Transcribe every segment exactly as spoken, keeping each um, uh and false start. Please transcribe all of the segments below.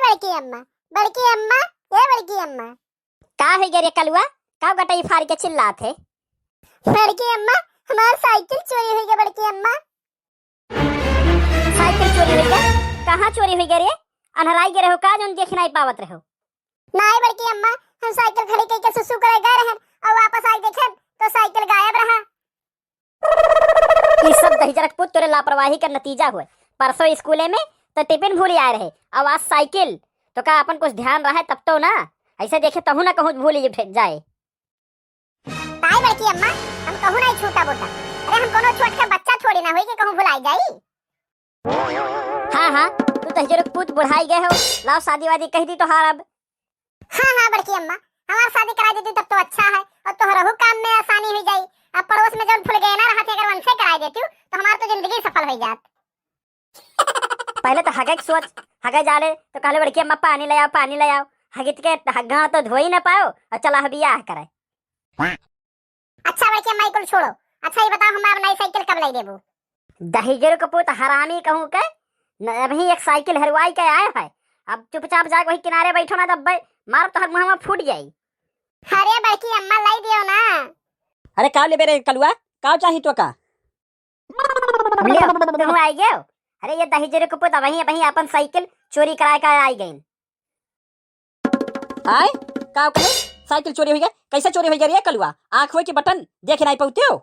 बड़की अम्मा, बड़की अम्मा, ए बड़की अम्मा। का होइ गए रे कलुआ? का गटई फारि के चिल्लात है? बड़की अम्मा, हमार साइकिल चोरी होइ गए बड़की अम्मा। साइकिल चोरी होइ गए? कहाँ चोरी होइ गए रे? अन्हराइ गए रहो का जौन देखि नाहीं पावत रहो? नाहीं बड़की अम्मा, हम साइकिल खड़ी कइके सुसु करे गए रहन अउ वापस आइ देखेन तो साइकिल गायब रहा। ई सब दहिजरक पूत तोरे लापरवाही का नतीजा हुए। परसों स्कूले में तो टिफिन भूलि आए रहे, अउ आज साइकिल। तो का आपन कुछ ध्यान रहे तब तो ना, अइसे देखे तहूँ ना कहूँ भूलि जाए। नाहीं बड़की अम्मा, हम कहूँ नाहीं छूटा बोटा। अरे हम कउनो छोटका बच्चा थोड़ी ना होई कि कहूँ भुलाइ जाई। हाँ, हाँ, तू दहिजरक पूत बुढ़ाइ गए हो। लाओ शादी वादी कहि दी तोहार अब। हाँ, हाँ, बड़की अम्मा, हमार शादी कराइ देती तब तो अच्छा है, अउर तोहरहू काम में आसानी होइ जाई। अब पड़ोस में जौन फुलगेना रहत है, अगर उनसे कराइ देती तो हमार तो जिंदगी सफल होइ जात। पहिले तो हगे के सोच, हगे जाले तो कहले, "बड़की अम्मा पानी ले आओ, पानी ले आओ।" हगित के हग्गा तो धोई ना पाओ अउर चला हो बियाह करे। अच्छा बड़की अम्मा, ई कुल छोड़ो। अच्छा ई बताओ, हमरा अब नई साइकिल कब लाई देबू? दहिजरक पूत हरामी कहूँ के, न, अबहीं एक साइकिल हेरवाइ के आए है। अब चुपचाप जाके वही किनारे बैठो ना, तब मारब तोहर मुँह में फूट जाई। अरे बड़की अम्मा लाई दियो ना। अरे का लेबे रे कलुआ, का चाही तो का? लियो, तुहूँ आइ गयो। अरे ये दहिजरक पूत अबहीं, अबहीं आपन साइकिल चोरी कराइ के आइ गइन। आय, का कहे? साइकिल चोरी होइ गए? कइसे चोरी होइ गए रे कलुआ? आँख होइ कि बटन, देखि नाहीं पउते हो?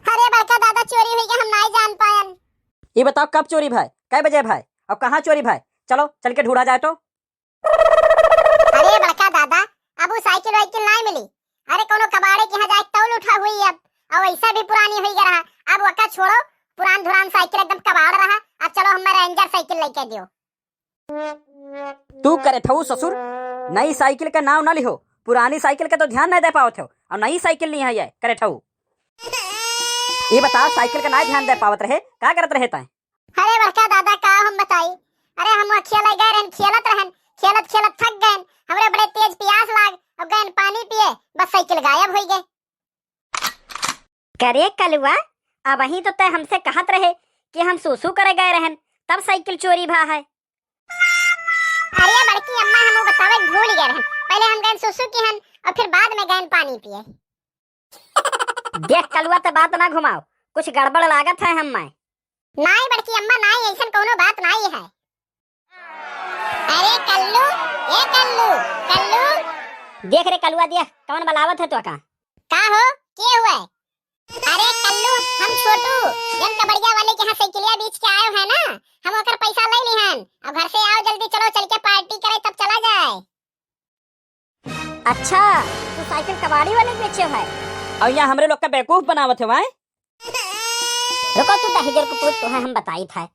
अरे बड़का दादा, चोरी होइ गए, हम नाहीं जान पायन। ई बताओ कब चोरी भय, कै बजे भय अउर कहाँ चोरी भय? चलो चल के ढूँढा जाए तो। अरे बड़का दादा, अब उ साइकिल वाइकिल नाहीं मिली। अरे कउनो कबाड़े के यहाँ जाए तौल उठा हुई अब, अउर वैसा भी पुरानी होइ गया रहा। अब वका छोड़ो, पुरान धुरान साइकिल एकदम कबाड़ रहा। अब चलो हमें रेंजर साइकिल लइके दियो। तू करेठऊ ससुर, नई साइकिल का नाव ना लिहो, पुरानी साइकिल का तो ध्यान नहीं दे पावत हो, अउर नई साइकिल लिहे है ये करेठऊ। ये बताओ, साइकिल का नहीं ध्यान दे पावत रहे, का करत रहे तैं? अरे बड़का दादा, का हम बताई, अरे हम वहाँ खेले गए रहन, खेलत रहन, खेलत खेलत थक गए, हमरे बड़े तेज प्यास लाग, अउर गए पानी पिए, बस साइकिल गायब होइ गए। करे कलुआ, अबहीं तो तैं हमसे कहत रहे कि हम सूसू करे गए रहन, तब साइकिल चोरी भा है। अरे बड़की अम्मा, हम उ बतावे भूल गए रहन। पहिले हम गए सूसू किहन अउर फिर बाद में गए पानी पिए। देख कलुआ, तैं बात ना घुमाओ, कुछ गड़बड़ लागत है हम्मे। नाहीं बड़की अम्मा, नाहीं, अइसन कउनो बात नाहीं है। अरे कल्लू, ए कल्लू, कल्लू। देख रे कलुआ, देख कउन बलावत है तोका। का हो, के हुए? अरे कल्लू, हम छोटू, जौन कबड़िया वाले के यहाँ साइकिलिया बेच के आए हैं ना, हम ओकर पैसा ले लिहन। अब घर से आओ जल्दी, चलो चल के पार्टी करे, तब चला जाए। अच्छा, तू साइकिल कबाड़ी वाले के बेचे है? अउर यहाँ हमरे लोग का बेवकूफ बनावत है, वाय? रुको तू दहिजर के पूत, तोहे हम बताइत है।